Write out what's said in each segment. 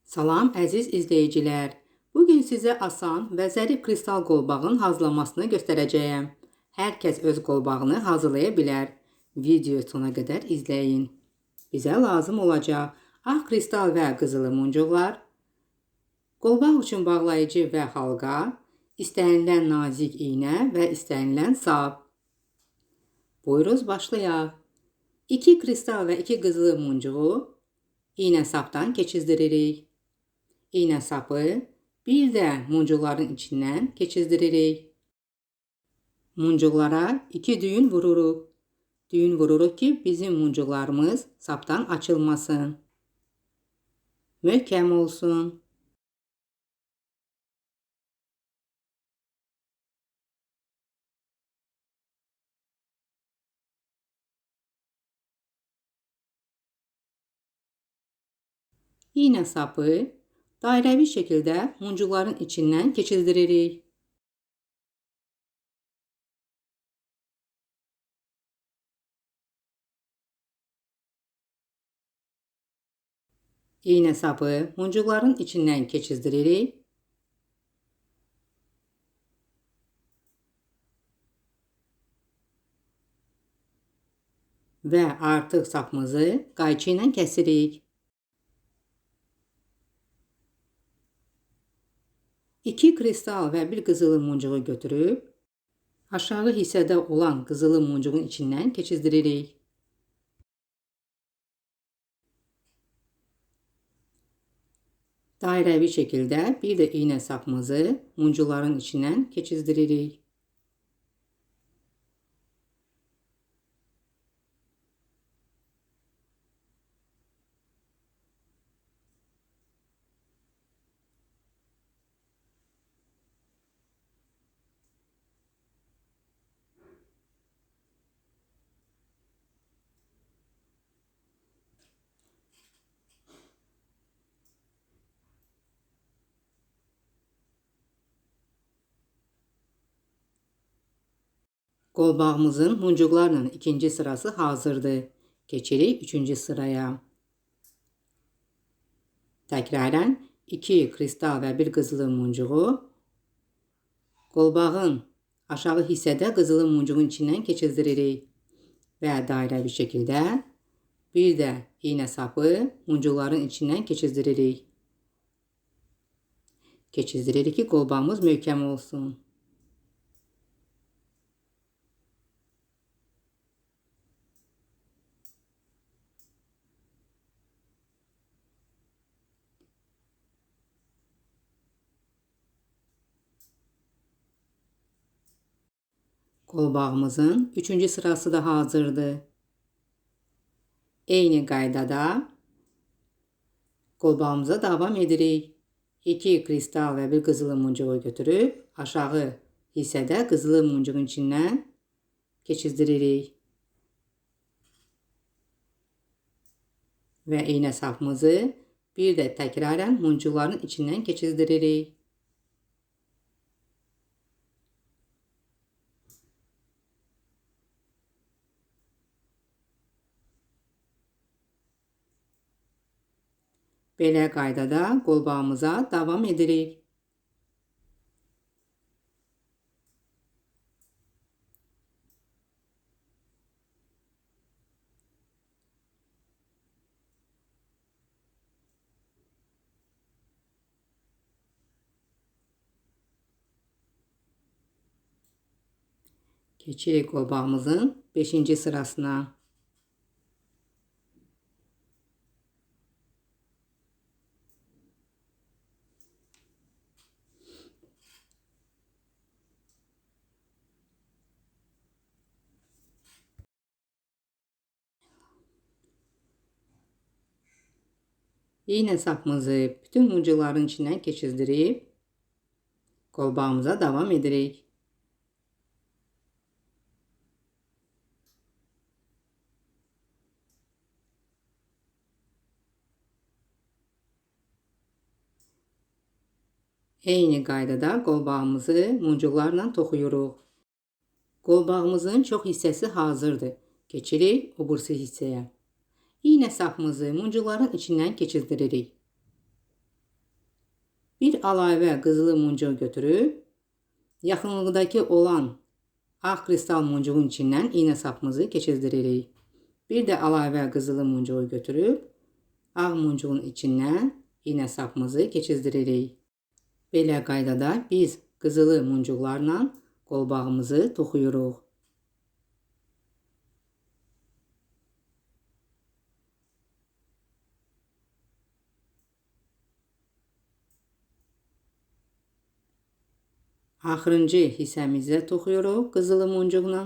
Salam əziz izləyicilər. Bugün sizə asan və zərif kristal qolbağın hazırlamasını göstərəcəyəm. Hər kəs öz qolbağını hazırlaya bilər. Videoyu sona qədər izləyin. Bizə lazım olacaq ağ kristal və qızılı muncuqlar, qolbaq üçün bağlayıcı və halqa, istənilən nazik iynə və istənilən sap. Buyuruz, başlayaq. 2 kristal və 2 qızılı muncuğu iynə sapdan keçizdiririk. İynə sapı bir də muncuqların içindən keçizdiririk. Muncuqlara 2 düyün vururuq. Düyün vururuq ki, bizim muncuqlarımız sapdan açılmasın. Möhkəm olsun. İynə sapı dairəvi şəkildə muncuqların içindən keçizdiririk. İynə sapı muncuqların içindən keçizdiririk. Və artıq sapımızı qayçı ilə kəsirik. 2 kristal və 1 qızılı muncuğu götürüb aşağı hissədə olan qızılı muncuğun içindən keçizdiririk. Dairəvi şəkildə bir də iynə sapımızı muncuqların içindən keçizdiririk. Qolbağımızın muncuqlarla ikinci sırası hazırdır. Keçirik üçüncü sıraya. Təkrarən 2 kristal və 1 qızılı muncuğu qolbağın aşağı hissədə qızılı muncuğun içindən keçizdiririk və dairəvi şəkildə bir də iynə sapı muncuqların içindən keçizdiririk. Keçizdiririk ki, qolbağımız möhkəm olsun. Qolbağımızın üçüncü sırası da hazırdır. Eyni qaydada qolbağımıza davam edirik. 2 kristal və 1 qızılı muncuğu götürüb aşağı hissədə qızılı muncuğun içindən keçizdiririk. Və iynə sapımızı bir də təkrarən muncuqların içindən keçizdiririk. Belə qaydada qolbağımıza davam edirik. Keçirik qolbağımızın 5-ci sırasına. İynə sapımızı bütün muncuqların içindən keçizdirib qolbağımıza davam edirik. Eyni qaydada qolbağımızı muncuqlarla toxuyuruq. Qolbağımızın çox hissəsi hazırdır. Keçirik o birisi hissəyə. İynə sapımızı muncuqların içindən keçizdiririk. Bir əlavə qızılı muncuq götürüb, yaxınlıqdakı olan ağ kristal muncuğun içindən iynə sapımızı keçizdiririk. Bir də əlavə qızılı muncuğu götürüb, ağ muncuğun içindən iynə sapımızı keçizdiririk. Belə qaydada biz qızılı muncuqlarla qolbağımızı toxuyuruq. Axırıncı hissəmizə toxuyuruq qızılı muncuqla.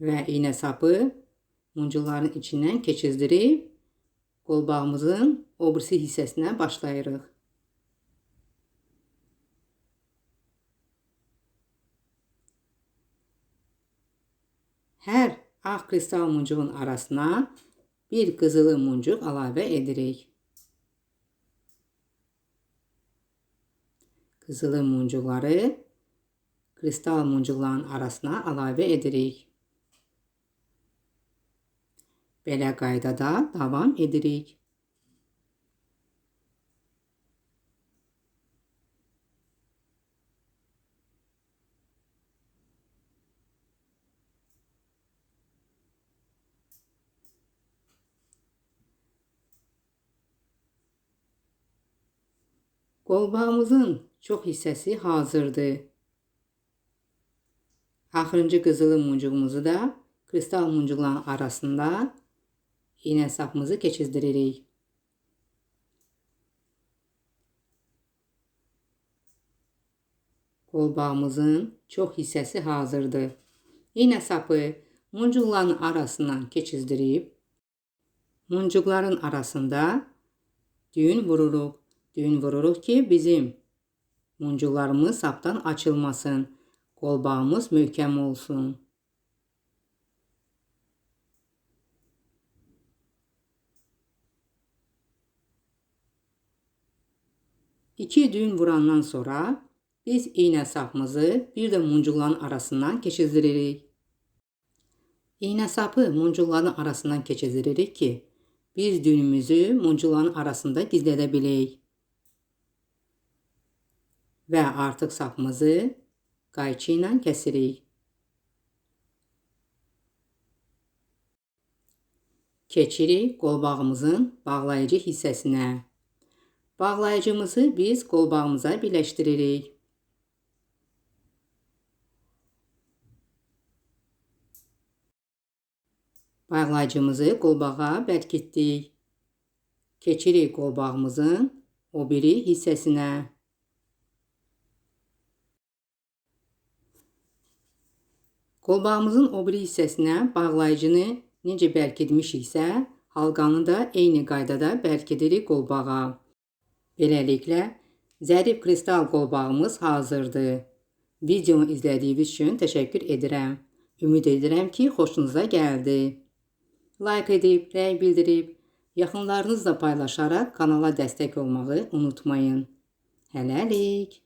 Və iynə sapı muncuqların içindən keçizdirib qolbağımızın o birisi hissəsinə başlayırıq. Hər ağ kristal muncuğun arasına bir qızılı muncuq əlavə edirik. Qızılı muncuqları kristal muncuqların arasına əlavə edirik. Belə qaydada davam edirik. Qolbağımızın çox hissəsi hazırdır. Axırıncı qızılı muncuğumuzu da kristal muncuqların arasında iynə sapımızı keçizdiririk. Qolbağımızın çox hissəsi hazırdır. İynə sapı muncuqların arasından keçizdirib, muncuqların arasında düyün vururuq. Düyün vururuq ki, bizim muncuqlarımız sapdan açılmasın, qolbağımız möhkəm olsun. İki düyün vurandan sonra biz iynə sapımızı bir də muncuqların arasından keçizdiririk. İynə sapı muncuqların arasından keçizdiririk ki, biz düyünümüzü muncuqların arasında gizlədə bilək. Və artıq sapımızı qayçı ilə kəsirik. Keçirik qolbağımızın bağlayıcı hissəsinə. Bağlayıcımızı biz qolbağımıza birləşdiririk. Bağlayıcımızı qolbağa bərkitdik. Keçirik qolbağımızın o biri hissəsinə. Qolbağımızın o biri hissəsinə bağlayıcını necə bərkitmişiksə, halqanı da eyni qaydada bərkidirik qolbağa. Beləliklə, zərif kristal qolbağımız hazırdır. Videomu izlədiyiniz üçün təşəkkür edirəm. Ümid edirəm ki, xoşunuza gəldi. Like edib, rəy bildirib, yaxınlarınızla paylaşaraq kanala dəstək olmağı unutmayın. Hələlik!